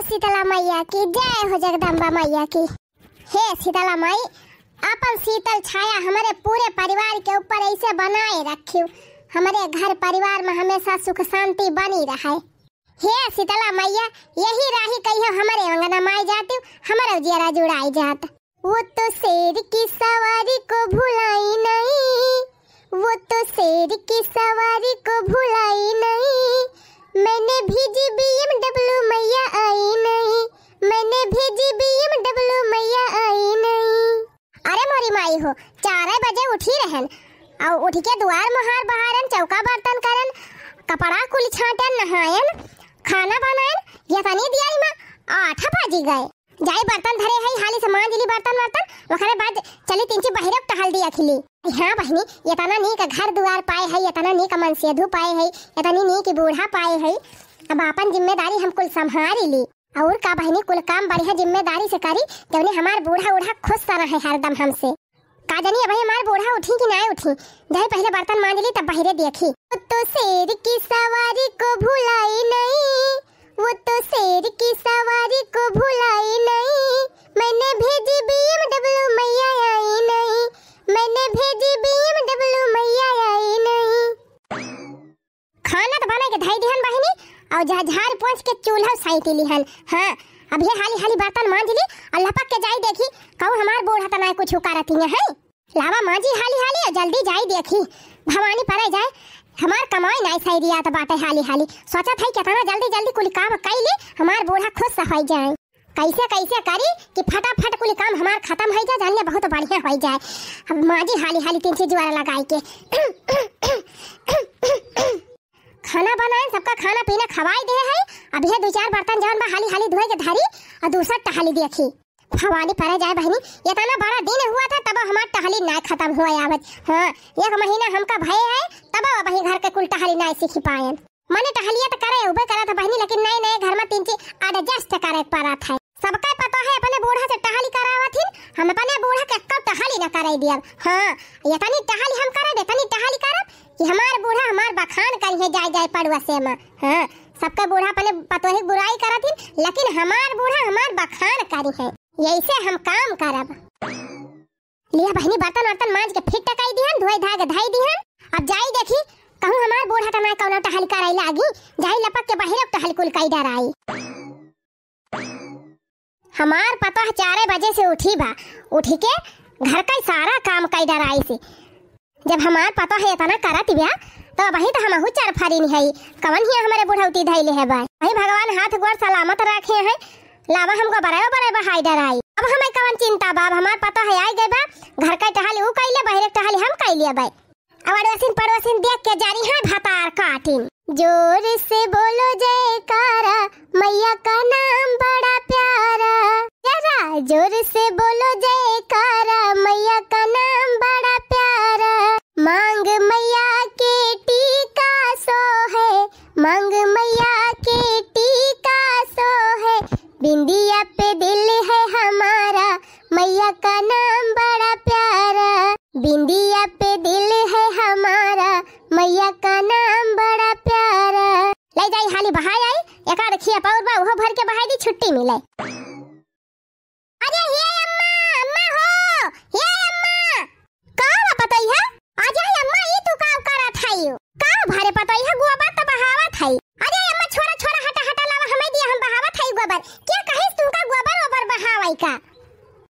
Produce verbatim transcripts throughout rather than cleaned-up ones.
शीतला मैया की जय हो, जगदम्बा मैया की। हे शीतला माई, आपन शीतल छाया हमरे पूरे परिवार के ऊपर ऐसे बनाए रखियो, हमरे घर परिवार में हमेशा सुख शांति बनी रहे। हे शीतला मैया, यही राही कहियो हमरे अंगना माई जातियो, हमरो जियरा जुड़ाई जात। वो तो शेर की सवारी को भुलाई नहीं, वो तो शेर की सवारी को भुलाई नहीं, मैंने भेजी B M W मैया आई नहीं, मैंने भेजी B M W मैया आई नहीं। अरे मोरी माई हो, चार बजे उठी रहन, और उठ के दुआर मोहार बहारन, चौका बर्तन करन, कपड़ा कुल छाटन, नहायन, खाना बनायन, ये तनी दियाई में आठ बजी गए। जाई बर्तन धरे हई, हाली से मांज ली बर्तन वर्तन, ओकरे बाद चली तिनची बहिरे टहल दिया खिली। हाँ बहिनी, इतना नीक घर दुआर पाए हई, इतना नीक मनसेधु पाए हई, इतनी नीक बूढ़ा पाए हई, अब आपन जिम्मेदारी हम कुल संभारी ली। और का बहिनी, कुल काम बढ़िया जिम्मेदारी से करी, जौने हमार बूढ़ा उढ़ा खुश रहे हरदम हमसे। का जानी अबही हमार बूढ़ा उठी कि नाय उठी, जाई पहिले बर्तन मांज ली तब बहिरे देखी। तो शेर की सवारी को भुलाई नहीं, वो तो शेर की सवारी को भुलाई नहीं, मैंने भेजी B M W मैया आई नहीं, मैंने भेजी B M W मैया आई नहीं। खाना तो बना के धई दिहन बहिनी, और जहाँ झाड़ पोंछ के चूल्हा साइटी लिहन। हाँ, अब ये हाली हाली बर्तन मांज ली और लपक के जाई देखी, कहूँ हमार बूढ़ा तना कुछ करती है। लावा मांजी हाली हाली और जल्दी जाई देखी, भवानी परे जाए, हमार कमाई नाई सही दिया तो बाटे हाली हाली। सोचत है कितना जल्दी जल्दी कुल काम कई ले, हमार बूढ़ा खुश होई जाए। कैसे कैसे करी कि फटाफट कुल काम हमार खत्म होई जाए, जानिए बहुत बढ़िया होई जाए। अब मांजी हाली हाली तिनची जुआरा लगाई के। खाना बनाए, सबका खाना पीना खवाई दे है। अब ये दो चार बर्तन जौन बा हाली हाली धोए के धरी और दूसरा टहली देखी। भवानी परे जाए बहिनी, इतना बड़ा दिन हुआ था तब हमार टहली ना खत्म हुआ आवत। हाँ, एक महीना हमका भय है तब वही घर के कुल टहली ना सीखी पायन। मने टहलिया तो करे उबे करत है बहिनी, लेकिन नए नए घर में तिनची adjust करे पड़त है। सबका पता है अपने बूढ़ा से टहली करावत हिन, हम अपने बूढ़ा के कब टहली ना करे दियब। हाँ, इतनी टहली हम करब, इतनी टहली करब कि हमार बूढ़ा हमार बखान करिहे जाए जाए पड़ोसे में। हाँ, सबका बूढ़ा अपने पतोही बुराई करत हिन, लेकिन हमार बूढ़ा हमार बखान करिहे। यैसे हम काम करब। लिया बहिनी, बर्तन वर्तन मांज के फिट टकाई दिहन, धोए धाए के धई दिहन। अब जाई देखी, कहूँ हमार बूढ़ा तना कौनो टहल कराई लागी, जाई लपक के बहिरे टहल कुल कई डराई। हमार पतोह चारे बजे से उठी बा, उठी के घर का सारा काम कई डराई से। जब हमार पतोह इतना करत बिया, तो अबही तो हमहू चरफरिन हई, कवन हिया हमरे बुढ़ौती धइले है बा। वही भगवान हाथ गोड़ सलामत रखे हैं, लावा हमको बड़े बड़े बहाई डराई। अब हमें कवन चिंता बा, अब हमार पतोह आई गई बा, घर का टहल ऊ कइले, बहिरे टहल हम कइले बा। अब अड़ोसिन पड़ोसिन देख के जानी है भतार काटिन। जोर से बोलो जयकारा, मैया का नाम बड़ा प्यारा। जरा जोर से बोलो जयकारा, मैया का नाम बड़ा प्यारा। मांग मैया के टीका सो है, मांग मैया के टीका सो है। बिंदिया पे दिल है हमारा, मैया का नाम बड़ा प्यारा। बिंदिया पे दिल है हमारा, मैया का नाम बड़ा प्यारा। ले जाई हाली बहाई आई, एकाध खिया पौर बा, उहो भर के बहाई दी, छुट्टी मिले। अरे हे अम्मा, अम्मा हो, हे अम्मा। का बा पतोहिया? अरे अम्मा, ई तू का करत हई? का भरे पतोहिया, गोबर त बहावत हई। अरे अम्मा, छोड़ा, छोड़ा, हटा, हटा, लावा, हमें दिया, हम बहावत हई गोबर। क्या कहिस तुमका गोबर ओबर बहावई का?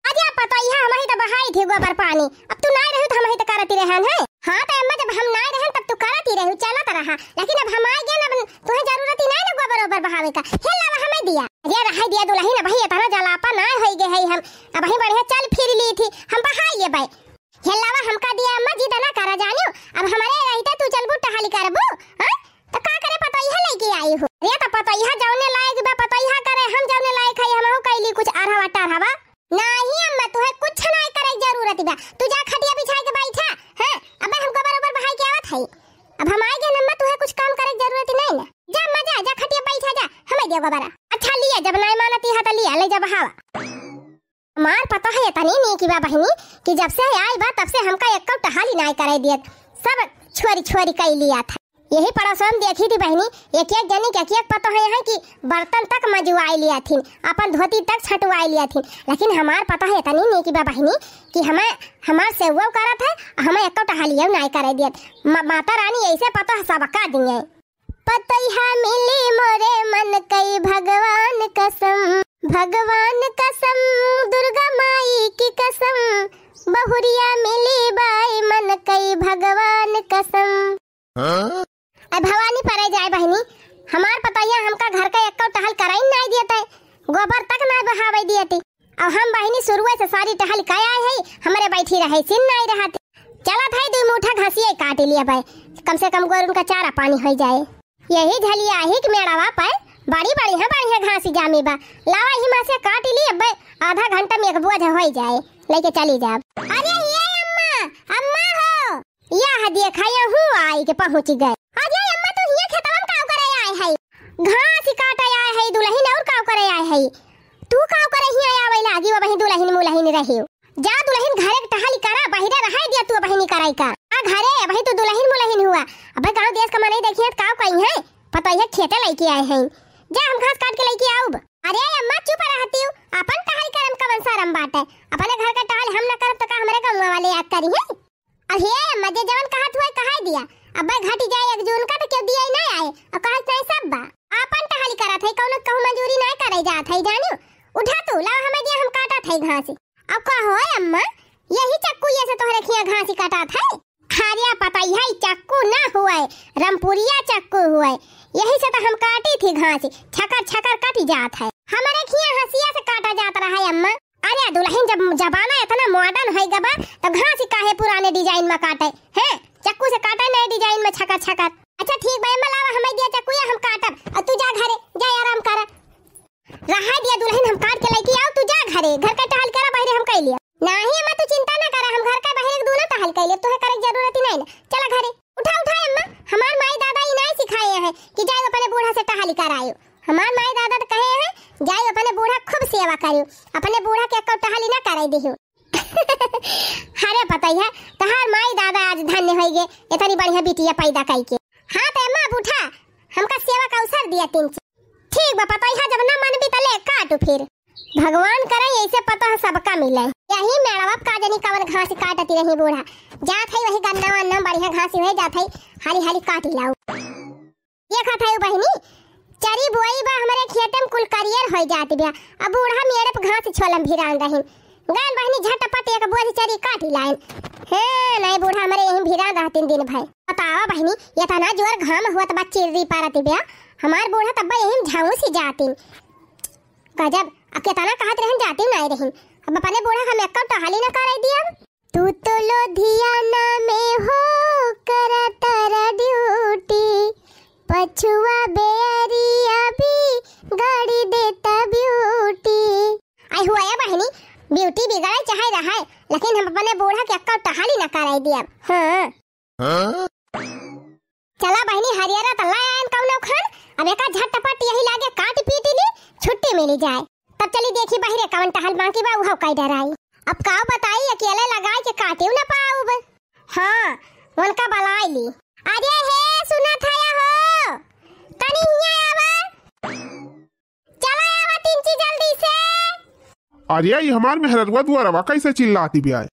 अरे पतोहिया, हमही त बहाई थी गोबर पानी। अब तू नाय रहू त हमही त करती रहन है। हाँ त अम्मा, जब हम नाय रहन तब तू करती रहू, चलत रहा। लेकिन अब हम आए गए ना, अब तुहे जरूरत ही नाय ना गोबर ओबर बहावे का। हे लावा, हमें दिया। अरे रहाई दिया दुलहिन, अबही इतना जलापा नाय होई गए है हम। अबही बढ़िया चल फिर ली थी, हम बहाई लेबे। हे लावा, हमका दिया अम्मा, जिद ना करा जानियो। अब हमरे रहते तू चलबू टहली करबू, हाँ? त का करे पतोहिया लेके आई हो? अरे त पतोहिया जौने लायक बा पतोहिया करे, हम जौने लायक हई हमहू कैली कुछ अरहवा टरहवा। नाही अम्मा, तुहे कुछ नाय करे जरूरत बा। तू जा खटिया बिछाई के बैठा, हाँ? अबे हम गोबर ओबर बहाई के आवत हई। अब हम आए गए अम्मा, तुहे कुछ काम करे जरूरत नहीं ना। जा अम्मा जा, जा खटिया बैठा जा, हमें दिया गोबरा। अच्छा लिया, जब नाय मानती है त लिया, ले जा बहावा। हमार पतोह इतनी नीक बा बहिनी कि जब से आई बा तब से हमका एक्को टहली नाय करे दियत, सब छोरी छोरी कई लिया था। यही पड़ोसन देखी थी बहिनी, एक एक जनी के एक एक पतोह है कि बर्तन तक मजुआई लिया थीन, अपन धोती तक छटुआई लिया थीन, लेकिन हमार पतोह इतनी नीक बा बहिनी कि हमें, हमार सेवो करत है, हमें एको टहलियो नाई करे दियत। म-, माता रानी ऐसे पतोह सबका दिए। पतोहिया मिली मोरे मन कई भगवान कसम, भगवान कसम, दुर्गा माई की कसम, बहुरिया मिली बाई मन कई भगवान कसम। हाँ? ए भवानी परे जाए बहिनी, हमार पतोहिया हमका घर का एक्को टहल कराई नाई दियत है, गोबर तक नाई बहावे दियत है। अब हम बहिनी शुरुए से सारी टहल कइ आए है, हमरे बैठी रहे सिन नाई रहत। चलत है दुई मुठा घासिए काट लिया भाई, कम से कम गोरुन का चारा पानी होइ जाए। यही झलिया ही के मेड़वा पर बड़ी बढ़िया बढ़िया घासी जामी बा, लावा ही मा से काट ली, अब आधा घंटा में एक बोझ होइ जाए, लेके चली जाब। अरे ये अम्मा, अम्मा हो, यह देखा, यहू आई के पहुँच गए। अरे अम्मा, तू हियाँ खेतवा में काव करे आए है? घास काटे आए है दुलहिन, और काव करे आए है? तू काव करे हियाँ आवे लागी, वही दुलहिन मुलहिन रही। जा दुलहिन घरे के टहल करा, बहिरे रहे दिया तू बहिनी कराई का। आ घरे, वही तू दुलहिन मुलहिन हुआ। अबे गाँव देश का मनई देखिए त काव कही है, पतोहिया खेते लइके आए हैं। जा हम घास काट के लइके आउब। अरे अम्मा चुप रहती हूँ, अपन टहल करम कवन शरम बाटे। अपने घर का टहल हम न करब तो का हमरे गाँव वाले याद करी है? अरे अम्मा, जे जवन कहत हुए, कहाई दिया। अब्बे घटी जाए एक जून का, तो केहू दिया ही ना आए। और कहत नहीं सब बा। आपन टहली करत है, कौनो कहूँ मजूरी ना करे जात है, जानियो। उठा तू, लावा हमें दिया, हम काटत है घास। अब का होए अम्मा, यही चक्कू ये से तोहरे खिया घास ही काटत है? अरे पतोहिया, ई चक्कू ना हुए, रमपुरिया चक्कू हुए। यही से तो हम काटी थी घास, छकर छकर कटी जात है। हमरे खिया हंसिया से काटा जात रहा है अम्मा। अरे दुलहिन, जब जमाना इतना modern होइ गबा, तो घास काहे पुराने design में काटे, हैं? चक्कू से काटे नए design में छकर छकर। अच्छा ठीक बा, एम्मा लावा हमें दिया चक्कू, या हम काटब, और तू जा घरे, जा आराम कर। रहा दिया दुलहिन, हम काट के लइके आउब, तू जा घरे, घर का टहल करा, बहिरे हम कइ लिया। नाही अम्मा, तू चिंता ना करा, हम घर का बहिरे के दूनो टहल कइ लिया, तोहे करे के जरूरत ही नहीं ना। चला घरे, उठा उठा अम्मा, हमार माई दादा ई नहीं सिखाए हैं कि जाए अपने बूढ़ा से टहल करायो। हमार माई दादा तो कहे हैं, "जाई अपने बूढ़ा खूब सेवा करियो, अपने बूढ़ा के एक्को टहली ना करे दिहियो।" अरे पतोहिया, तहार माई दादा आज धन्य होई गे, इतनी बढ़िया बिटिया पैदा कई के। हाँ तो अम्मा, अब उठा, हमका सेवा का अवसर दिया तीन चीज। ठीक बा पतोहिया, जब ना मनबी त ले काटू फिर। भगवान करे ऐसे पतोह सबका मिले। यही मेड़वा का जनी कवन घास काटती रही बूढ़ा, जात है वही गन्ना वन्ना बढ़िया घास हुए जात है, हाली हाली काट लाऊ। देखत है बहिनी, चरी बोई बा हमरे खेते में कुल करियर होइ जात बा। अब बूढ़ा मेड़े पे घास छोलम भिरान रहिन। गैन बहिनी झटपट एक बोझ चरी काटी लाइन। हे, नहीं बूढ़ा हमरे यहीं भिरान रहतिन दिन भर। बतावा बहिनी, इतना जोर घाम हुअत बा, चिर्री पारत बा, हमार बूढ़ा तब्बा यहीं झाऊं सी जातिन। गजब, अब कितना कहत रहन जातिन नहीं रहिन। अब अपने बूढ़ा हम एक्को टहली न कराई दियब। तू तो लुधियाना में हो करत रा ड्यूटी, पछुआ बेरिया भी गाड़ी देता ब्यूटी। आई हुआ या बहिनी, ब्यूटी बिगड़े चाहे रहे, लेकिन हम अपने बूढ़ा के एक्को टहली न कराई दियब। हाँ। हाँ? चला बहिनी, हरियरा त ला आयन कौनो खान, अब एका झटपट यही लागे काट पीट ली, छुट्टी मिली जाए। तब चली देखी बहिरे कवन टहल बाकी बा, उहो कई डराई। अब का बताई, अकेले लगाई के काटियो ना पाउब। हाँ, उनका बलाई ली। अरे हे, सुना था या हो, तनी हिया आवा। चला आवा तिनची जल्दी से। अरे, ई हमार मेहररुआ दुआरवा कैसे चिल्लाती बे आए?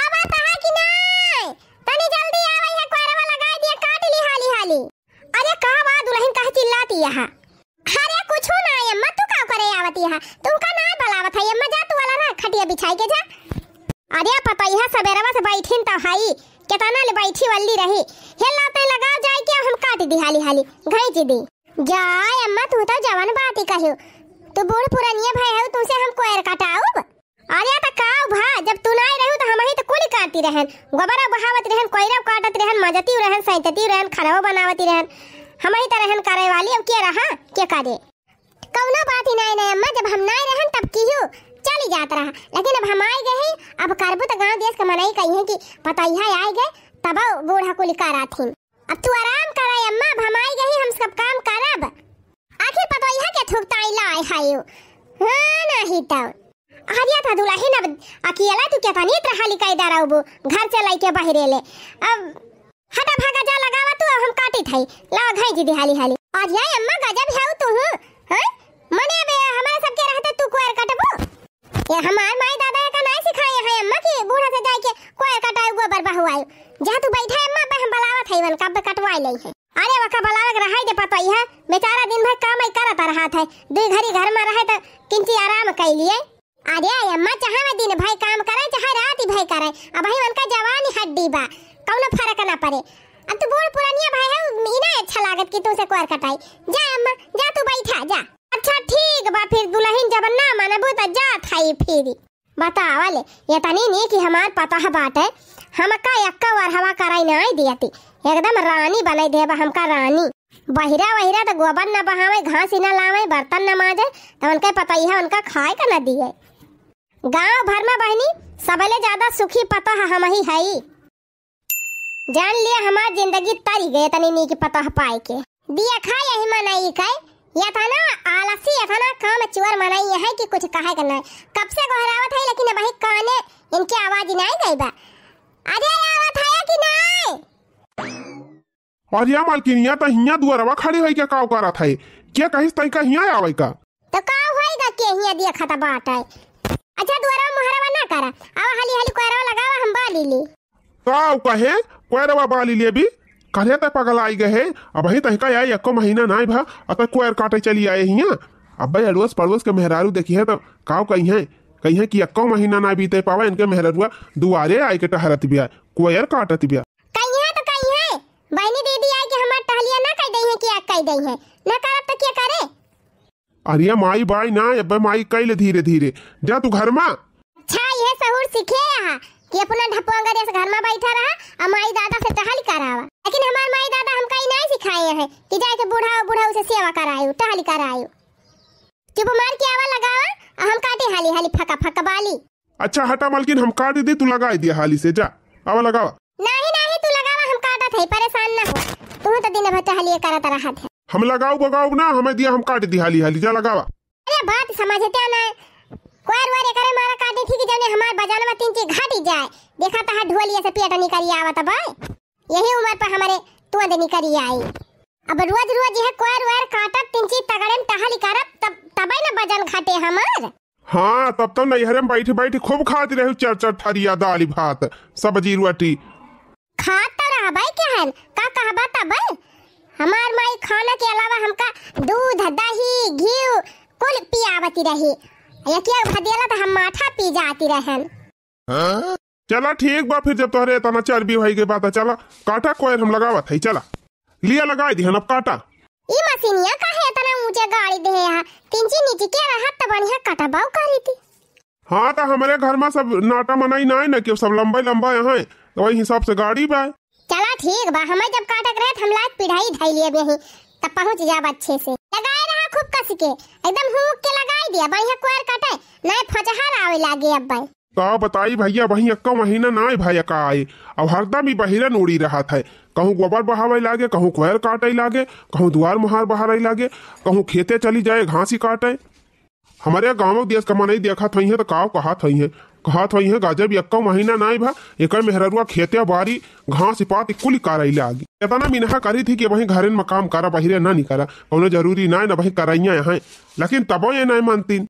आवा तहा कि नाय? तनी जल्दी आवा, ये क्वारवा लगाई दिया, काट ली हाली हाली। अरे, का बा दुलहिन, काहे चिल्लाती यहाँ? अरे, कुछू ना अम्मा, तू का करे आवती यहाँ? तुमका ना बलावत है अम्मा, जा तू वाला रह, खटिया बिछाई के जा। अरे, पतोहिया सबेरवा से बैठिन त हई, केतना ले बैठी वल्ली रही। हे लाते लगाओ जाए के, हम काट दी हाली हाली, घैंची दी। जा अम्मा, तू तो जवन बात ही कहियो, तू बूढ़ पुरनिया भय हो, तुमसे हम कोयर कटाउब? अरे त का भा, जब तू नाय रहू त हमही त कुल काटती रहन, गोबरा बहावत रहन, कोयरा काटत रहन, मजती रहन, सैतती रहन, खाना बनावती रहन, हमही त रहन करे वाली, अब के रहा, के करे? कौनो बात ही नाय, नाय अम्मा, जब हम नाय रहन तब किहू चली जात रहा, लेकिन अब हम आए गए हैं, अब करबू त गांव देश के मनई कही है कि पतोहिया आए गए, तब बूढ़ा कुल कराथिन। अब तू आराम करा अम्मा, अब हम आई गई, हम सब काम करब। आखिर पतोहिया के थुकताई लाए हायो। हाँ, नहीं तो। अरे त दुलहिन, अब अकेला तू केतनी तरह लिकाई डराउबू, घर से लइके बहिरे ले। अब हटा भागा जा, लगावा तू, अब हम काटित हई। लावा घाई जी दी हाली हाली। अरे अम्मा, गजब है तू, हूँ? हैं? मने अब हमारे सबके रहते तू कोयर कटबू? ये हमार माई दादा का नाई सिखाए हैं अम्मा कि बूढ़ा से जाए के कोयर कटाए, गोबर बहवाए। जा तू बैठा अम्मा, अब हम बलावत है वन, कब कटवाए ले है। अरे वका बलावे के रहाई दे पतोहिया, बेचारा दिन भर काम ही करत रहत है, दुई घड़ी घर में रहे तो किंची आराम कर लिए। अरे अम्मा, चाहे वह दिन भर काम करे, चाहे रात भर करे, अबही उनका जवानी हड्डी बा, कौनो फर्क ना पड़े। अब तू बूढ़ पुरानिया भाई है, ई ना अच्छा लागत कि तुमसे कोर कटाई। जा अम्मा, जा तू बैठा, जा। अच्छा ठीक बा, फिर दुल्हन जब ना मनबू त जात हई फिर। बतावा ले, ये तनी नी कि हमार पतोह बाटे, हमका एक्का वरहवा कराई नाई दियती, एकदम रानी बनाई देबा हमका रानी। बहिरा वहिरा त गोबर न बहावे, घास ही न लावे, बर्तन न माजे, त उनके पतोहिया उनका खाए का न दिए। गांव भर में बहिनी सबले ज्यादा सुखी पतोह हमही हई। जान लिया हमार जिंदगी तरी गए तनी नीक पतोह पाए के। दिया खा यही मनई के, यतना आलसी, यतना काम चोर मनई है कि कुछ कहे के नहीं। कब से गोहरावत है लेकिन अबही काने इनके आवाज नहीं गई बा। अरे आवत है कि नहीं? अरे या मालकिनिया, त हियां दुअरवा खड़ी होई के काव करत है? के कहिस तई का हियां आवे का? त का होई गा के हियां देखत बाटे? अच्छा दुअरवा मोहरवा ना करा, आवा हाली हाली कोयरवा लगावा, हम बाली ली। काव कहे कोयरवा बाली लेबी? काहे तै पगलाई गए है? अबही तहिका आए एक्को महीना नाई भा, अतै कोयर काटे चली आए हियां। अब्बे अड़ोस पड़ोस के मेहरारू देखिहैं त काव कहिहैं? कहिहैं कि एक्को महीना नाई बीते पावा, इनके मेहररुआ दुआरे आए के टहरत बिया, कोयर काटत बिया। कहिहैं त कहिहैं, बहिनी दीदी आए के हमार टहलिया ना कह दइहैं कि आ कह दइहैं, ना करब त के करे? अरे माई बाई ना, अब्बे माई कइले धीरे धीरे। जा तू घर मा। अच्छा, यह सहूर सीखे यहाँ कि अपना ढपोंगा जैसे घर मा बैठा रहा, आ माई दादा से टहल करावा। लेकिन हमार माई दादा हमका ई नाई सिखाए हैं कि जाए के बुढ़ाओ, बुढ़ाऊ से सेवा करायो, टहल करायो। चुप मार के आवा लगावा, आ हम काटे हाली हाली फका फका बाली। अच्छा हटा मालकिन, हम काट दी, तू लगाई दिया हाली से, जा, आवा लगावा। नाही, नाही, तू लगावा, हम काटत है, परेशान ना हो। तू तो दिन भर टहलिए करत रहत है। हम लगाऊ बगाऊ ना, हमें दिया, हम काट दी हाली हाली, जा लगावा। अरे बात समझते ना, कोयर वोर एकरे मारा काटे थी कि जने हमार बजान में तीन चीज घटी जाए। देखा तहा ढोलिया से पेट निकल आवत बा। यही उम्र पर हमारे तुंद निकल आई। अब रोज रोज यह कोयर वोर काटब, तीन चीज तगड़े में टहल करब, तब, तबे न वजन घटे हमार। हाँ, तब तो नैहरे में बैठी बैठी खूब खात रहे चार चार थरिया दाल भात, सब्जी रोटी। खात तो रहबे के हन, का कहबा तबे? हमार माई खाना के अलावा हमका दूध, दही, घी कुल पियावती रही। एक एक भदेला तो हम माठा पी जाती रहन। चला ठीक बा, फिर जब तोहरे इतना चर्बी होई गई बा, त चला काटा कोयर हम लगावत है, चला। लिया लगाई दिहन, अब काटा। ई मशीनिया काहे इतना ऊंचे गाड़ी दे है? तिंची नीची के रहत त बढ़िया कटबाऊ करी थी। हाँ, त हमरे घर में सब नाटा मनई नाई न कि सब लंबा लंबा यहाँ, त वही हिसाब से गाड़ी बा। चला ठीक बा, हमें जब काटक रहे त हम लायक पिढ़ाई धई लिए यही, तब पहुँच जाब अच्छे से। लगाए रहा खूब कस के, एकदम हुक के लगाई दिया, बढ़िया कोयर कटे, नहीं फचहर आवे लागे अब भाई। का बताई भैया, वही एक्को महीना नाई भा का आए, अब हरदम ही बहिरन उड़ी रहत है। कहूँ गोबर बहावे लागे, कहूँ कोयर काटे लागे, कहूँ दुआर मुहार बहारे लागे, कहूँ खेते चली जाए घास ही काटे। हमरे गाँव देश का मनई देखत होइहैं त काव कहत होइहैं, कहत होइहैं गजब एक्को महीना नाई भा, एकर मेहररुआ खेते बारी घास पात कुल करे लागी। इतना मिनहा करी थी कि वही घरन में काम करा, बहिरे ना निकला, कौनो जरूरी नाई, न वही करैया है। लेकिन तबो ये नाई मानतीन।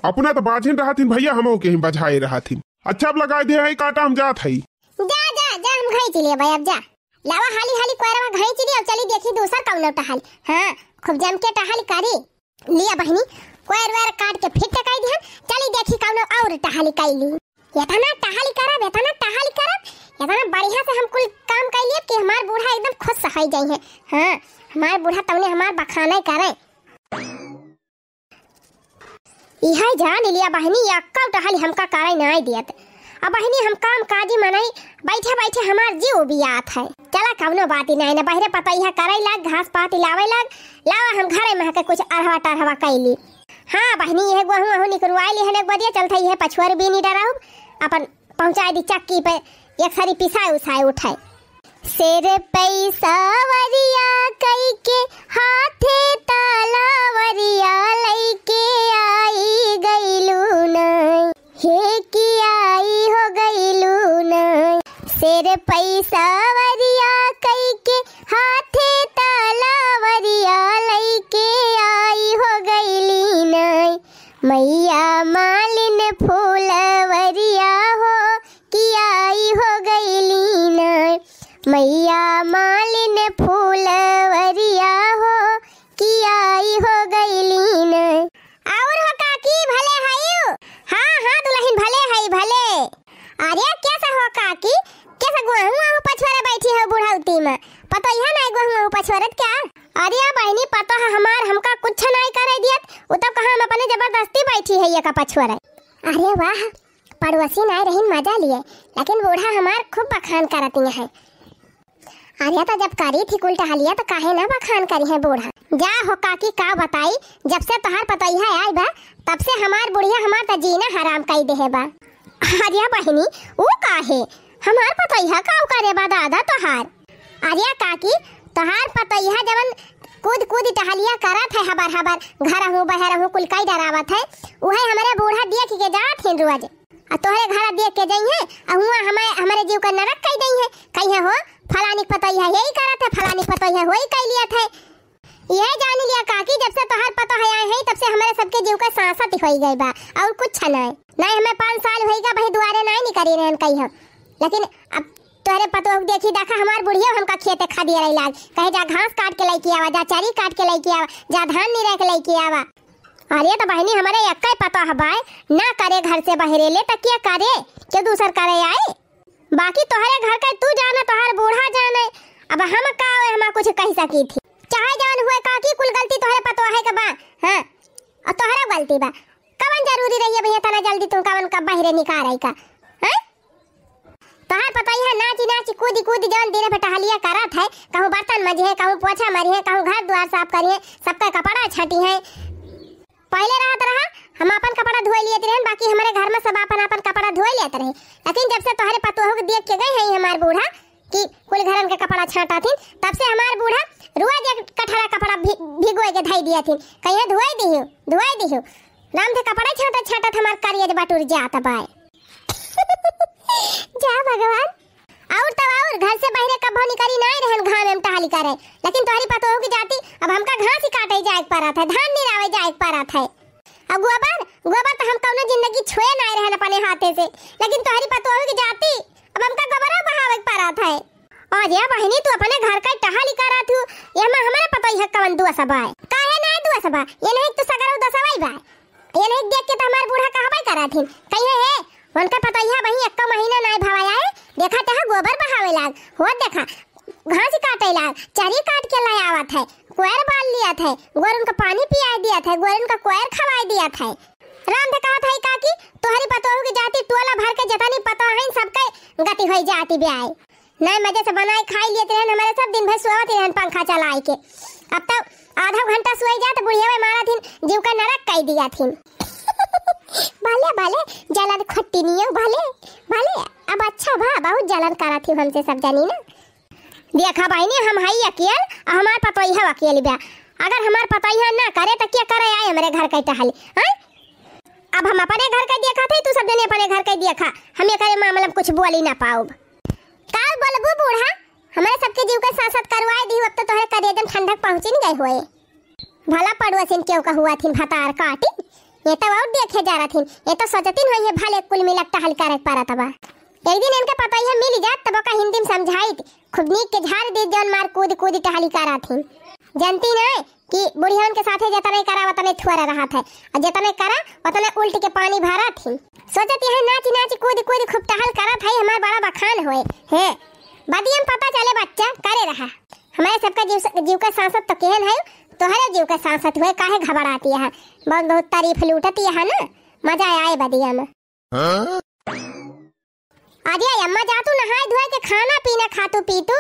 अपना तो बाझिन रहथिन भैया, हमहू के ही बझाए रहथिन। अच्छा, अब लगाए दे है काटा, हम जात हई। जा, जा, जा, हम घाई चलिए भाई, अब जा। लावा हाली हाली कोयरवा घाई चली, अब चली देखी दूसर कौनो टहल। हाँ, खूब जम के टहल करी। लिया बहिनी, कोयर वोयर काट के फिट कई दिहन, चली देखी कौनो और टहल कई ली। इतना टहल करब, इतना टहल करब, इतना बढ़िया से हम कुल काम कई लिए कि हमार बूढ़ा एकदम खुश होई जाई है। हाँ, हमार बूढ़ा तौने हमार बखाने करे। इहै जान लिया बहिनी, एक्कौ टहल हमका करै नाई दियत। अब बहिनी हम काम काजी मनई, बैठे बैठे हमार जीव बियात है। चला कौनो बात ही नाई, न बहिरे पतैया करै लाग, घास पात लावै लाग, लावा हम घरे में हके कुछ अरहवा टरहवा कैली। हाँ बहिनी, यह गोहूँ अहू निकरवाई लिहन एक बदिया, चलत है यह पछुअर बीनी डराउब, अपन पहुँचाई दी चक्की पे, एक सरी पिसाए उसाए उठाए। सिर पे सावरिया कई के हाथे तलवरिया लइके आई गइलू ना, हे कि आई हो गइलू ना। सिर पे सावरिया मैया मालिन फूलवरिया हो, कि आई हो गइली ना। मैया मालिन फूलवरिया हो, कि आई हो गइली ना। और हो काकी, भले हइउ? हाँ, हाँ दुलहिन, भले हई, भले। अरे, कैसा हो काकी? कैसा गोहूँ आहू पछवारे बैठी हो बुढ़ौती में? पतोहिया नाई गोहूँ आहू पछवारत क्या? अरे बहिनी, पतोह हमार हमका कुछ नाई करे दियत, उ तो कहा हम अपने जबरदस्ती बैठी है ये का पछवारे। अरे वाह, पड़ोसी नाई रहीन मजा लिए, लेकिन बूढ़ा हमार खूब बखान करती है। अरे तो जब करी थी कुल टहलिया तो काहे ना बखान करी है बूढ़ा। जा हो काकी, का बताई, जब से तोहार पतोहिया आई बा, तब से हमार बुढ़िया हमार तो जीना हराम कई देहे बा। अरे बहिनी, ऊ काहे? हमार पतोहिया का करे बा दादा तोहार? अरे काकी, तोहार पतोहिया जवन कूद कूद टहलिया करत है हबर हबर, घर हूँ बहर हूँ कुल कई डरावत है, उहे हमरे बूढ़ा देख के जात हैं रोज। आ तोहरे घर देख के जइहे, आ हुआं हमें, हमरे जीव का नरक कई दइहे, कहिए हो फलानी पतोहिया यही करत है, फलानी पतोहिया वही कई लियत है। यह जानी लिया काकी, जब से तोहार पतोह आए हैं, तब से हमरे सबके जीव का सांसत होई गई बा, और कुछ नहीं। नहीं, हमें पाँच साल होई गा, भाई दुआरे नहीं निकरी रहन कहियो। लेकिन अब तोहरे पतोह के देखी, देखा हमार बुढ़िया हमका खेते खा दिए रही लाग, कहे जा घास काट के लेके आवा, जा चरी काट के लेके आवा, जा धान निरे के लेके आवा। अरे तो बहिनी, हमरे एक्के पतोह बाय, ना करे घर से बहरे ले, त क्या करे, क्यों दूसर करे आए? बाकी तोहरे घर के तू जाना, तोहार बूढ़ा जाने, अब हम का ओए, हम कुछ कह सकी थी। चाहे जवन हुए काकी, कुल गलती तोहरे पतोहे के बा, हाँ, और तोहरा गलती बा। कवन जरूरी रही है भैया, तना जल्दी तू कवन का बहरे निकाल आई का, हैं? तोहार पतोहिया नाची नाची कूदी कूदी जवन दिन भर टहलिया करत है, कहूँ बर्तन मजिहे, कहूँ पोछा मरिहे, कहूँ घर दुआर साफ करिहे, सबका कपड़ा छाटिहे। पहिले रहत रहा, हम आपन कपड़ा धोए लियत रहन, बाकी हमरे घर में सब आपन आपन कपड़ा धोए लियत रहे। लेकिन जब से तोहरे पतोह के देख के गए हैं हमार बूढ़ा कि कुल घरन के कपड़ा छांटा थिन, तब से हमार बूढ़ा रोज एक कठरा कपड़ा भि-, भिगोए के धई दिया थिन, कहिए धोए दिहियो, धोए दिहियो। राम थे कपड़ा छांटत छांटत हमार करियज बटुर जात बाय। जा भगवान, और तब और घर से बहरे कभो निकरी नाय रहन घाम में टहली करे, लेकिन तोहरी पतोह की जाती अब हमका घास ही काटे जाए के परत है, धान निरावे जाए के परत है। अब गोबर, गोबर तो हम कौनो जिंदगी छुए नाय रहन अपने हाथे से, लेकिन तोहरी पतोह की जाती अब हमका गोबरो बहावे के परत है। अरे बहिनी, तू अपने घर का टहली करत हूँ, ये में हमारा पतोह कवन दोष बाय? काहे नाय दोष बा? ये नहीं तो सगरो दोष बाय। ये नहीं देख के तो हमार बूढ़ा कहबे करत हिन, कहिए हे, उनका पतोहिया बही एक्को महीना नाय भवा आए, देखा तह गोबर बहावे लाग, हो देखा घास काटे लाग, चरी काट के ले आवत है, कोयर बाल लियत है, गोरुन का पानी पियाए दियत है, गोरुन का कोयर खवाए दियत है। राम दे कहत है काकी, तोहरी पतोह की जाती टोला भर के जतनी पतोह हैं सबके गति होई जाती ब्याय। नाय मजे से बनाए खाई लेत रहन, हमारे सब दिन भर सोवत रहन पंखा चलाए के। अब तो आधा घंटा सोई जात बुढ़िया में मारा थिन, जीव का नरक कई दिया थिन। भले, भले, जलन खट्टी नियो, भले, भले, अब अच्छा भा, बहुत जलन करा थी हमसे सब जानी ना। देखा बहिनी, हम हई अकेल, आ हमार पतोहिया अकेल बा। अगर हमार पतोहिया ना करे, त के करे आए हमरे घर के टहल, हैं? अब हम अपने घर के देखा थे, तू सब जने अपने घर के देखा, हम एकरे मामला में कुछ बोली ना पाउब। का बोलबू बूढ़ा, हमरे सबके जीव के सांसत करवाए दी, अब तो तोहरे करेजन ठंडक पहुँचिन गए होए। भला पड़ोसिन क्यों का हुआ थिन भतार काटी, ये तो और देखे जा रहा थिन, ये तो सोचतिन हो ये भले कुल मिला टहल करे परत बा। एक दिन इनके पतोहिया मिल जात तब ओका हिंदी में समझाइत, खूब नीक के झाड़ दी जौन मार कूद कूद टहली करा थिन। जानती ना कि बुढ़ियन के साथे जतने करा वतने थोड़ा रहत है, और जतने करा वतने उल्ट के पानी भरा थिन। सोचत यह नाच नाच कूद कूद खूब टहल करत है, हमार बड़ा बखान होए। हे, बदियम पता चले बच्चा, करे रहा। हमारे सबका जीव स-, जीव का सांसत तो केहन है, तोहरे जीव का सांसत हुए, काहे घबराती है? बहुत, बहुत तारीफ लूटती है ना, मजा आए बदियम। हाँ? अरे अम्मा, जा तू नहाए धोए के खाना पीना खा तू पी तू,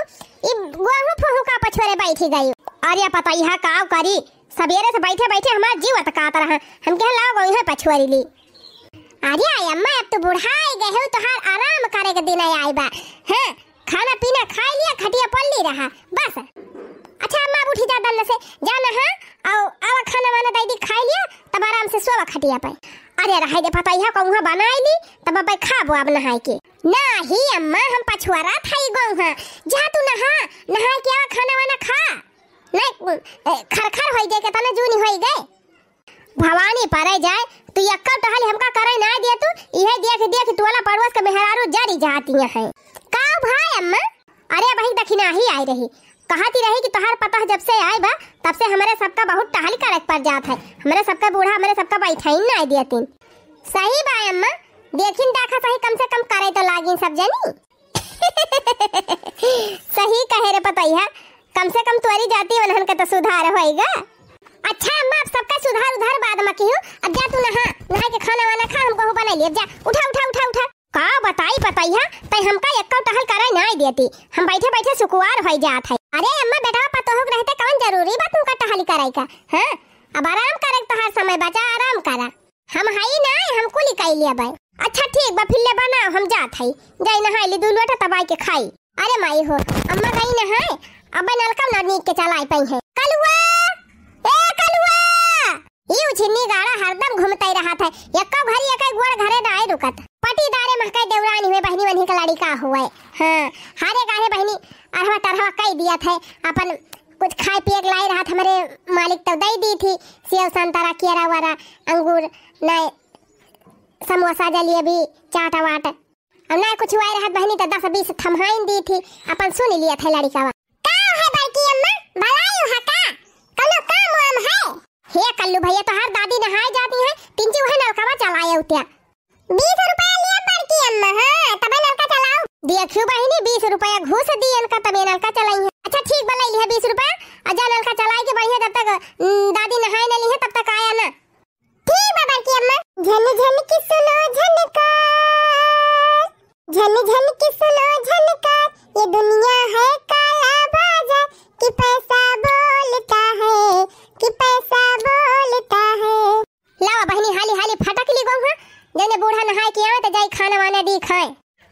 ई गोहूं फोहू का पछोरे बैठी गई। अरे पता यह का करी, सबेरे से बैठे बैठे हमार जीव अतकात रहा, हम कहे लाओ गोहूं पछोरी ली। अरे अम्मा, अब तो बुढ़ाई गए हो, तोहार आराम करे के दिन आए बा। हैं, खाना पीना खाई लिया, खटिया पल्ली रहा बस। अच्छा अम्मा, अब उठी जा दल्ल से, जा नहा, आओ, आवा खाना वाना दे दी, खाई लिया, तब आराम से सोवा खटिया पे। अरे रहे दे, पता यह कहूँ बनाई ली, तब अब खाबो अब नहाए के। नाही अम्मा, हम पछुआरा था ई गौहा, जा तू नहा, नहाए के आवा, खाना वाना खा। नहीं, ए, खरखर होई गए, केतना जूनी होई गए। भवानी परे जाए, जाती हैं। का भाई अम्मा? अरे अबहीं दखिनाही आई रही, कहती रही कि तोहार पतोह जब से आए बा, तब से हमरे सबका बहुत टहल करे के पड़ जात है। हमरे सबका बूढ़ा हमरे सबका बैठाइन नाहीं देतिन। सही बा अम्मा, देखिन देखा सही, कम से कम करे तो लागिन सब जनी। सही कहे रे पतोहिया, कम से कम तोरी जाति वनहन के तो सुधार होइगा। अच्छा अम्मा, अब सबका सुधार उधार बाद में किहू, अब जा तू नहा, नहा के खाना वाना खा, हम गोहूँ बनाई ली, अब जा, उठा, उठा, उठा, उठा। का बताई पतोहिया, तै हमका एक्को टहल करे नाहीं देती, हम बैठे बैठे सुकुवार होइ जात है। अरे अम्मा, बेटवा पतोह के रहते कौन जरूरी बा तुमका टहल करे का? हाँ, अब आराम करे के तोहार समय बचा, आराम करा। हम हई ना, हम कुली कई लेबै। अच्छा ठीक बा, फिर ले बनाओ, हम जात हई, जाई नहाई ली दू लोटा तब आई के खाई। अरे माई हो, अम्मा गई नहाए, अब नलका ना नीक के चलाई पई है। कलुआ, ए कलुआ, ई उछिन्नी गाड़ा हरदम घूमतई रहत है, एक्को घरी एकै गोड़ घरे नाय रुकत। पटीदारे महकै देवरानी हुए, बहिनी वन्ही का लड़िका हुए। हाँ, हारे गाहे बहिनी अरहवा तरहवा कई दियत है, अपन कुछ खाए पिए के लाई रहत हमरे मालिक तो दई दी थी, सेव संतरा केरा वरा अंगूर नाय समोसा जलेबी चाट वाट। अब नाय कुछ हुआ रहत बहिनी तो दस बीस थम्हाइन दी थी, अपन सुन लियत है लड़िकावा। का है बड़की अम्मा, भलाई हुआ का? कौनो काम वाम है? हे कल्लू भैया, तोहार दादी नहाए जाती हैं, तिनची वह नलकवा चलाए उतिया। बीस रुपया लिया बड़की अम्मा, हाँ, तबे नलका चलाओ। देखियो बहिनी, बीस रुपया घूस दी इनका, तबे नलका चलाई है। अच्छा ठीक बा, ले लिया बीस रुपया, और जा नलका चलाई के बढ़िया, जब तक, उम, दादी नहाए न ली है, तब तक आया ना। ठीक बा बड़की अम्मा। झन झन की सुनो झनकार, झन झन की सुनो झनकार, ये दुनिया है काला बाजार, कि पैसा बोलता है, कि पैसा बोलता है। लावा बहिनी, हाली हाली फटक ली गोहूँ, जने बूढ़ा नहाए के आवे तो जाई खाना वाना दी खाए।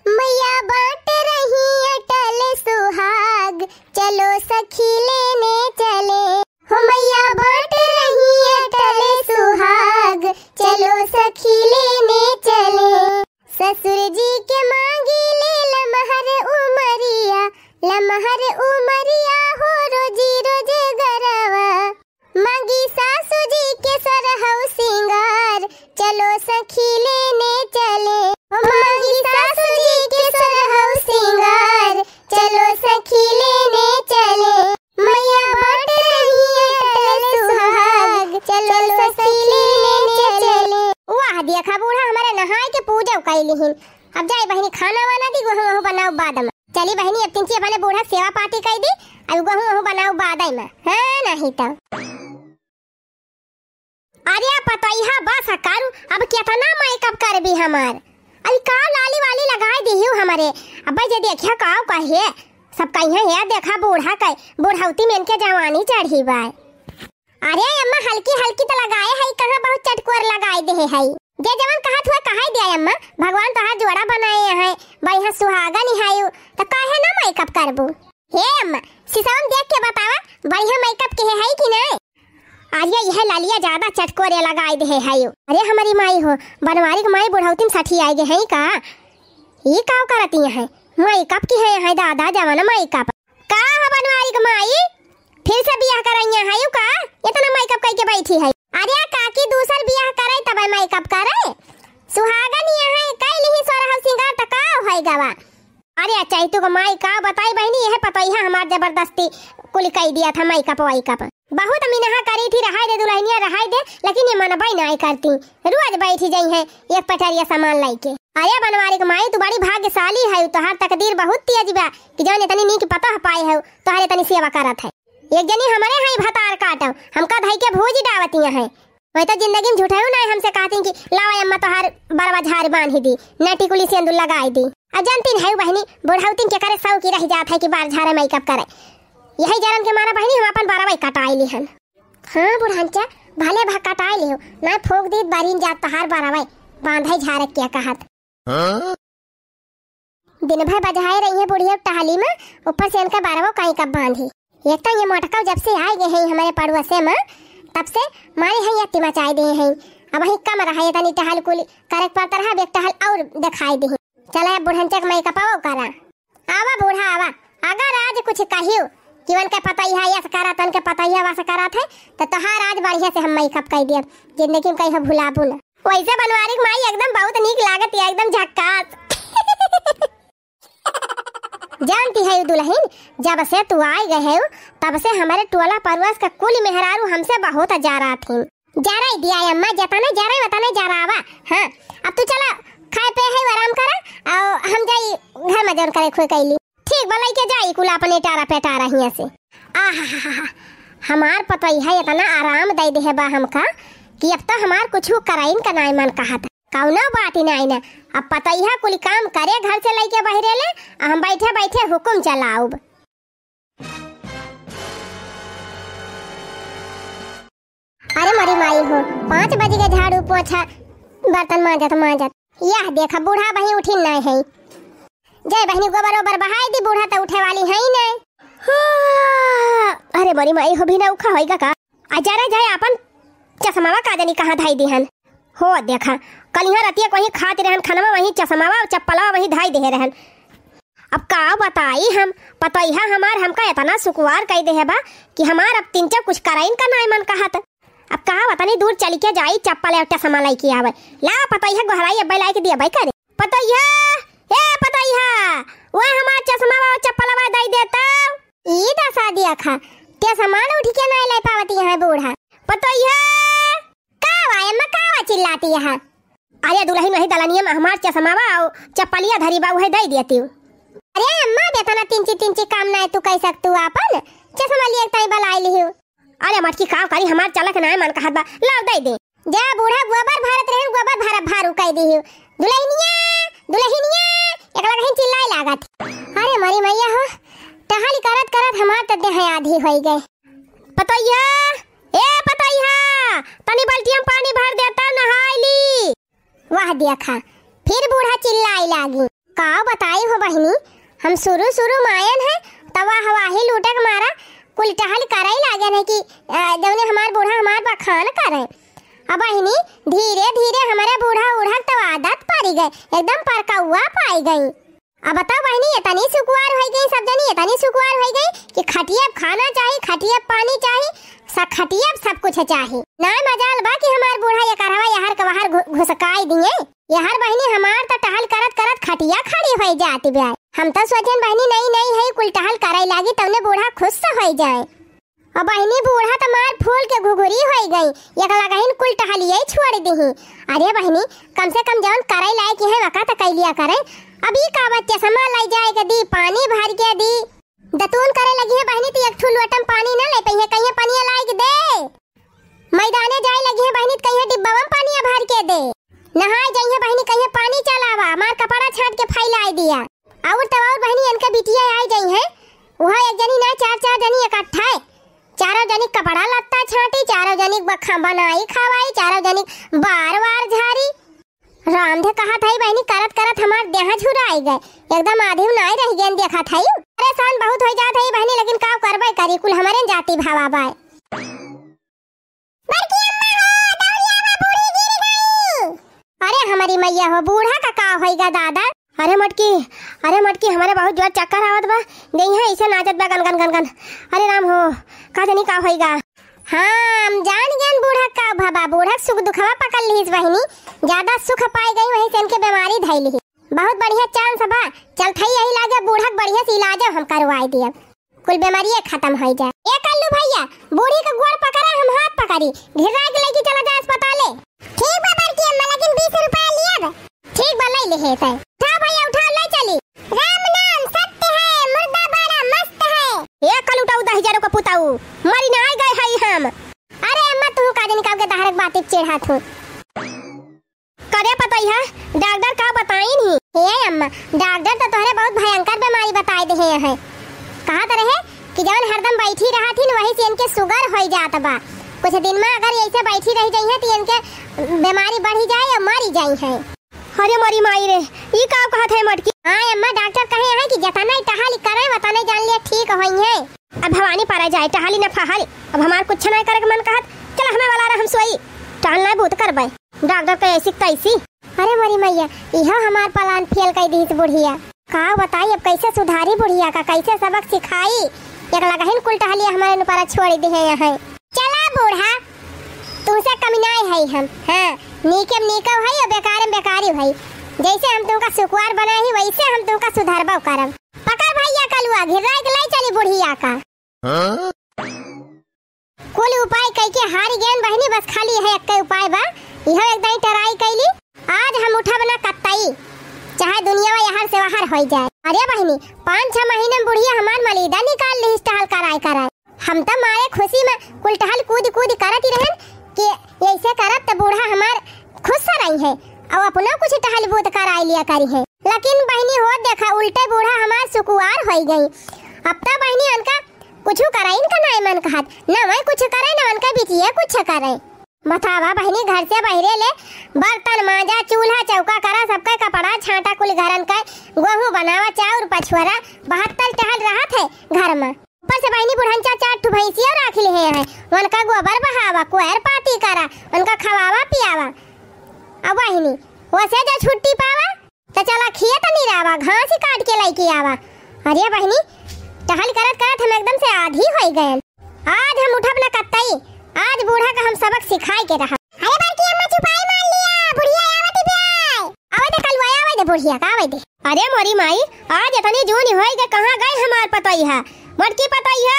मैया बाँट रही अटल सुहाग, चलो सखी लेने चले। हो मैया बाँट रही अटल सुहाग, चलो सखी लेने चले। ससुर जी के माँगी ले लमहर उमरिया, लमहर उमरिया हो रोजी रोजगरवा। माँगी सासू जी के सरहौ सिंगार, चलो सखी लेने चले। ओ माँगी सासू जी के सरहौ सिंगार, चलो सखी लेने चले। मैया बाँट रही है अटल सुहाग, चलो सखी लेने चले। वाह, देखा बूढ़ा हमारे नहाए के पूजा कई लिहिन। अब जाई बहिनी खाना वाना दी, गोहूँ वहूँ बनाओ बाद में। चली बहिनी, अब तिनची अपने बूढ़ा सेवा पाती कई दी, अब गोहूँ वहूँ बनाओ बाद में। हाँ, नहीं तो। अरे पतोहिया बस करू, अब केतना मेकअप करबी हमार। अरे का लाली वाली लगाए दिहू हमरे। अब जे देखिया का कहे, सब कहिया हे देखा बूढ़ा के, बुढ़ौती में इनके जवानी चढ़ी बा। अरे अम्मा, हल्की हल्की तो लगाए है, कहाँ बहुत चटकोर लगाए दे है। जे जवन कहत हुआ कहाई दिया अम्मा, भगवान तोहार जोड़ा बनाए हैं, बढ़िया सुहागन है, तो काहे ना मेकअप करबू? हे अम्मा, शीशा में देख के बतावा, बढ़िया मेकअप के है कि नहीं? अरे यह ललिया ज्यादा चटकोरे लगाए दे है। अरे हमारी माई हो, बनवारी के माई बुढ़ौती में सठी आए गए हैं का? ई का करती हैं? मेकअप की है, है दादा जवान मेकअप। का हो बनवारी के माई, फिर से बियाह करैया है का? इतना मेकअप करके बैठी है। अरे काकी, दूसर बियाह करे तब मेकअप करे। सुहागन यहाँ है, कैली ही सोरह सिंगार त का होई गवा। अरे चैतू के माई का बताई बहिनी, यह पतोहिया हमार जबरदस्ती कुल कई दिया था मेकअप वेकअप। बहुत मिनहा करी थी, रहाई दे दुल्हनिया, रहाई दे, लेकिन ये मनबई नाई करती। रोज बैठी जइहैं एक पटरिया सामान लइके। अरे बनवारी के माई, तू बड़ी भाग्यशाली है, तोहार तकदीर बहुत तेज बा कि जौन इतनी नीक पतोह पाए है, तोहार इतनी सेवा करत है। एक जनी हमरे हैं भतार काटो, हमका धई के भूज डावतिया है। वही तो जिंदगी में झूठे ना हमसे कहती कि लावा अम्मा तोहार बरवा झार बांधी दी, नटी कुली सेंदुर लगाई दी। आ जानती है बहिनी, बुढ़ौतिन के करे सौ की रह जात है कि बार झारे मेकअप करे। यही जलन के मारा बहिनी हम अपन बरवा कटाई लिहन। हाँ बुढ़ांचा, भले भा कटाई लिहो, ना फूक दी बारिन जात तोहार बरवा, बांधे झारे के कहत। हाँ? दिन भर बजहाए रही है बुढ़िया टहली में, ऊपर से इनका बरवा काई कब बांधी। एक तो ये मोटका जब से आए गए हैं हमारे पड़ुआ से माँ, तब से मारे हैं यत्ती मचाए दे हैं। अब वही कम रहा, ये तनी टहल कुल करे पर तरह, अब एक टहल और दिखाई दी। चला अब बुढ़ंचा के मेकअप वो करा। आवा बूढ़ा आवा, अगर आज कुछ कहियो कि उनके पतोहिया यस करत, उनके पतोहिया वस करत है, तो तोहार आज बढ़िया से हम मेकअप कर दियब, जिंदगी में कहीं भुलाबू ना। वैसे बनवारी के माई एकदम बहुत नीक लागत है, एकदम झक्कास। जानती है दुलहिन, जब से तू आइ गए है, तब से हमरे टोला परुआस का कुल मेहरारू हमसे बहुत जरात ही। जराई दिया अम्मा, जतने जराई वतने जरावा। हाँ, अब तू चला, खाए पे है, आराम करा, अउ हम जाई घर में जौन करे खोए कैली। ठीक बा, लइके जाई कुल अपने टारा पेटारा हियाँ से। आहा, हमार पतोहिया इतना आराम दइ देहे बा हमका कि अब तो हमार कुछ कराइन का नाई मन कहत। कौनो बात ही नाई ना, अब पतोहिया कुल काम करे घर से लइके बहिरे ले, आ हम बैठे बैठे हुकुम चलाउब। अरे मोरी माई हो, पाँच बज गए झाड़ू पोछा बर्तन मांजत मांजत। यह देखा बूढ़ा बही उठिन नाई है। जय बहिनी गोबर ओबर बहाई दी, बूढ़ा तो उठे वाली है ही नाई। हाँ, अरे मोरी माई हो, भी ना उखा होइगा का? आ जरा जाए अपन चश्मावा का जानी कहाँ धाई दिहन। हो देखा, कल यहाँ रतिया को वहीं खात रहन खनवा, वहीं चश्मावा चप्पलवा वहीं धाई दे रहन। अब का बताई हम, पतोहिया हमार हमका इतना सुकुवार कइ देहे बा कि हमार अब तीन चार कुछ कराइन का नाई मन कहत। अब का बतानी, दूर चली के जाई, चप्पल या चश्मा लइके आवे। ला पतोहिया गोहराई, अब लाई के दिया भाई करे। पतोहिया, ए पतोहिया, वो हमार चश्मा वा चप्पलवा दइ देता। ई दसा दिया खा, चश्मा उठ के नाई लाई पावती है बूढ़ा। पतोहिया, का वा अम्मा, का वा चिल्लाती है? अरे दुलहिन, वही दलनिया में हमार चश्मावा अउ चप्पलिया धरी बा, उहे दइ दिया तू। अरे अम्मा, बेतना तिंची तिंची काम नाई तू कइ सकतू आपन, चश्मा लिए ताई बलाई लिहू। अरे मटकी, का करी, हमार चलक नाई मन कहत बा, लाव दइ दे। जा बूढ़ा गोबर भरत रहन, गोबर भरा भारू कइ दिहू। दुलहिनिया, दुलहिनिया, एकला कहीं चिल्लाए लागत। अरे मरी मैया हो, टहल करत करत हमार त देह आधी होइ गए। पतोहिया, ए पतोहिया, तनी बाल्टी में पानी भर देता, नहाई ली। वाह देखा, फिर बूढ़ा चिल्लाई लागी। का बताई हो बहिनी, हम शुरू शुरू में आयन है, त वाह वाही लूटे के मारा कुल टहल करइ लागेन है कि, अ, जौने हमार बूढ़ा हमार बखान करे। अब बहिनी, धीरे धीरे हमरे बूढ़ा उढ़क त आदत पड़ी गए, एकदम परकौआ पाई गई। अब बताओ बहिनी, इतनी सुकुवार होइ गई सब जनी, इतनी सुकुवार होइ गई कि खटिया पे खाना चाही, खटिया पे पानी चाही, स-, खटिया पे सब कुछ चाही। नाई मजाल बा कि हमार बूढ़ा ये करवा यहर के वहर घु-, घुसकाई दिए। यहर बहिनी, हमार त टहल करत करत खटिया खड़ी होइ जाती बा। हम त सोचेन बहिनी, नई नई है, कुल टहल करइ लागी, तौने बूढ़ा खुश से होइ जाए। अब बहिनी, बूढ़ा त मार फूल के घुघुरी होइ गई, एक लगहिन कुल टहलिये छोड़ दिही। अरे बहिनी, कम से कम जौन करइ लायक है वका त कइ लिया करे। अब ई का बा, चश्मा लइ जाए के दी, पानी भर के दी, दतून करे लगी है बहिनी, त एक ठू लोटम पानी न ले पइहे, कहिए पनिया लाइ के दे। मैदाने जाए लगी है बहिनी, त कहिए डिब्बा में पनिया भर के दे। नहाए जाइए बहिनी, कहिए पानी चलावा, हमार कपड़ा छाट के फैलाए दिया। और तो और बहिनी, इनके बिटिया आइ जाई है, वह एक जनी ना, चार चार जनी इकट्ठा है। चारों जनी कपड़ा लत्ता छाटी, चारों जनी बखा-, बनाई खवाई, चारों जनी बार वार झारी। रामधे कहत हई बहिनी, करत करत हमार देह झुराई गए, एकदम आधी नाई रह गए देखत हई। परेशान बहुत होइ जात हई बहिनी, लेकिन का करबे करी, कुल हमरे जाति भावा बाय। बड़की अम्मा हो, दौड़िया बा, बूढ़ी गिर गई। अरे हमारी मैया हो, बूढ़ा का का होइगा दादा? अरे मटकी, अरे मटकी, हमारे बहुत जोर चक्कर आवत बा, देहिया ऐसे नाचत बा गन गन गन गन। अरे राम हो, का जानी का होइगा। हाँ, हम जान गएन बूढ़ा का भवा, बूढ़ा सुख दुखवा पकड़ लीस बहिनी, ज्यादा सुख पाई गई वही से इनके बीमारी धई ली। बहुत बढ़िया chance बा, चल थई यही लागे बूढ़ा के बढ़िया से इलाज हम करवाई दियब। कुल बीमारिये खतम होइ जाए। ए कल्लू भइया, बूढ़ी के गोड़ पकड़ा, हम हाथ पकड़ी, ढिर्रा के लइके चला जा अस्पताले। ठीक बा बड़की अम्मा, लेकिन बीस रुपया लियब। ठीक बा, लइ लिहे तै। उठाओ भइया, उठाओ, लइ चली। राम नाम सत्य है, मुर्दा बड़ा मस्त है। ए कलुटाऊ दहिजरो का पुताऊ, मरी ना आइ गए हई हम। अरे अम्मा, तू का दिन काऊ के दहरक बाती चिढ़ात हूँ। करे पतोहिया, डॉक्टर का बताइन ही? हे अम्मा, डॉक्टर तो तोहरे बहुत भयंकर बीमारी बताइ देहे हैं। कहत रहे कि जवन हरदम बैठी रहत ही न, वही से इनके sugar होइ जात बा। कुछ दिन में अगर ऐसे बैठी रह जाई है तो इनके बीमारी बढ़ी जाए और मरी जाई है। अरे मरी माई रे, ई का कहत है मटकी? हाँ अम्मा, डॉक्टर कहे हैं कि जतना ही टहल करे वतने जान लिया ठीक होई है। अब भवानी पारा जाए, टहली न फहली, अब हमार कुछ नहीं करे के मन कहत, चल हमें वाला रह, हम सोई, टहल नहीं बहुत करबे। डॉक्टर के ऐसी तैसी। अरे मोरी मैया, इहो हमार plan fail कर दीस बुढ़िया। का बताई अब कैसे सुधारी बुढ़िया का, कैसे सबक सिखाई? एक लगहिन कुल टहलिया हमारे ऊपर छोड़ दिहे हैं। चला बूढ़ा, तुमसे कमी नाई है हम। हाँ, नीके में नीके है और बेकार में बेकारी है। जैसे हम तुमका सुकुवार बनाए ही, वैसे हम तुमका सुधरबो करब। पकड़ भैया कलुआ, घिर्राइ के लै चली बुढ़िया का। हाँ? कुल उपाय कइके हारि गएन बहिनी, बस खाली यह एक्के उपाय बा, इहो एक दाईं try कइली। आज हम उठब ना कत्तई, चाहे दुनिया यहर से वहर होइ जाए। अरे बहिनी, पाँच छह महीने में बुढ़िया हमार मलीदा निकाल लिहिस टहल कराए कराए। हम त मारे खुशी में कुल टहल कूद कूद करत ही रहेन कि ऐसे करब त बूढ़ा हमार खुश रही है और अपनो कुछ टहल बूत कराए लिया करी है। लेकिन बहिनी हो देखा, उल्टे बूढ़ा हमार सुकुवार होइ गई। अब त बहिनी उनका कुछ करे इनका नाई मन कहत, न वही कुछ करे, न उनका बिटिया कुछ करे। बतावा बहिनी, घर से बहिरे ले बर्तन मांजा, चूल्हा चौका करा, सबका कपड़ा छांटा, कुल घरन का गोहूं बनावा, चाउर पछुआरा, बहत्तर टहल रहत है घर में। ऊपर से बहिनी बुढ़न चार चार ठो भैंसिया राख ले हैं, उनका गोबर बहावा, कोयर पाती करा, उनका खवावा पियावा। अब बहिनी, वसे जो छुट्टी पावा, त चला खेत निरावा, घास ही काट के लइके आवा। अरे बहिनी, टहल करत करत हम एकदम से आधी होइ गएन। आज हम उठब न कत्तई, आज बूढ़ा का हम सबक सिखाए के रहब। अरे बड़की अम्मा, चुपाई मार लिया, बुढ़िया आवत ही बे। आवे दे कलुआ, आवे दे बुढ़िया का, आवे दे। अरे मोरी माई, आज इतनी जून होइ गए, कहाँ गए हमार पतोहिया, मोटकी पतोहिया?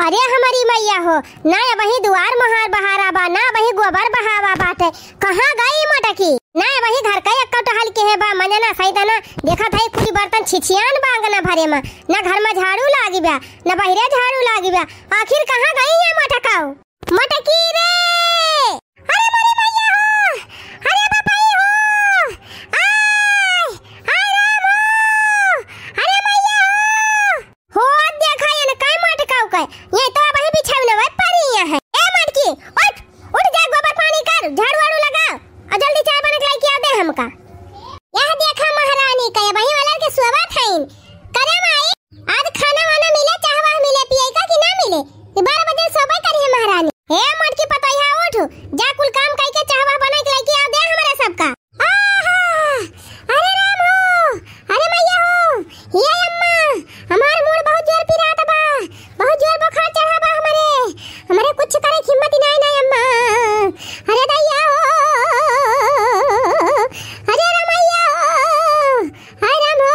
अरे हमरी मइया हो, ना अबहीं दुआर मोहार बहारा बा, ना अबहीं गोबर बहावा बाटे। कहाँ गई मोटकी? ना अबहीं घर का एक्को टहल किहे बा, मने ना सही तना। देखत है कुल बर्तन छिछियान बा अंगना भरे मा, ना घर मा झाड़ू लागी बा, ना बहिरे झाड़ू लागी बा। आखिर कहाँ गई है मोटकाऊ? मोटकी रे! अरे मोरी मइया हो! अरे बापाई हो! आय! आय राम हो! अरे मइया हो! हो, अब देखा ये न काय मोटकाऊ का, ये तो अबहीं बिछौना वही परी है। ए मोटकी, उठ, उठ जा, गोबर पानी कर, झाड़ू वाड़ू लगा, और जल्दी चाय बना के लेके आ दे हमका। यह देखा महारानी का, अबहीं वाला के सोवत हईन। करे माई, आज खाना वाना मिले, चाह वाह मिले, पिए का कि ना मिले? ये बारह बजे सोबे करी है महारानी। ए मोटकी पतोहिया उठ, जा कुल काम कइके चाह वाह बना के लेके आ दे हमारे सबका। आहा! अरे राम हो! अरे मइया हो! ये अम्मा! हमार मूड़ बहुत जोर पिरात बा, बहुत जोर बुखार चढ़ा बा हमरे, हमरे कुछ करे हिम्मत ही नाई, नाई अम्मा। अरे दैया हो! अरे रमैया हो! हाय राम हो!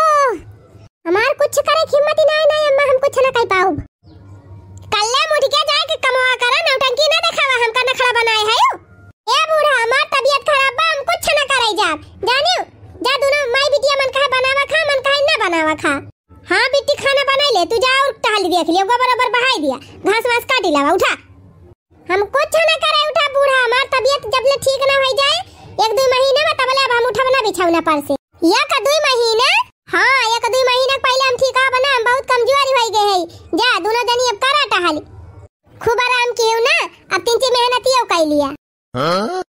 हमार कुछ करे हिम्मत ही नाई, नाई अम्मा, हम कुछ ना कइ पाउब। कल्ले मुठ के जाए के कमवा करा, नौटंकी ना देखावा, हमका नखड़ा बनाए है। ए बूढ़ा, हमार तबियत खराब बा, हम कुछ ना करे जाब। जानियो, जा दुनो माई बिटिया मन कहे बनावा खा, मन कहे ना बनावा खा। हाँ बिट्टी, खाना बनाई ले, तू जा और टहल देख लियो, गोबर ओबर बहाई दिया, घास वास काटी लावा, उठा। हम कुछ ना करे, उठा बूढ़ा, हमार तबियत जब ले ठीक ना होइ जाए, एक दो महीना में, तब ले अब हम उठब ना बिछौना पर से। एक दो महीना? हाँ, एक दो महीना पहिले हम ठीक हब ना, हम बहुत कमजोर होइ गए है। जा, दुनो जनी अब करा टहल। खूब आराम कियो ना, अब तीन चार मेहनतियो कइ लिया। हाँ?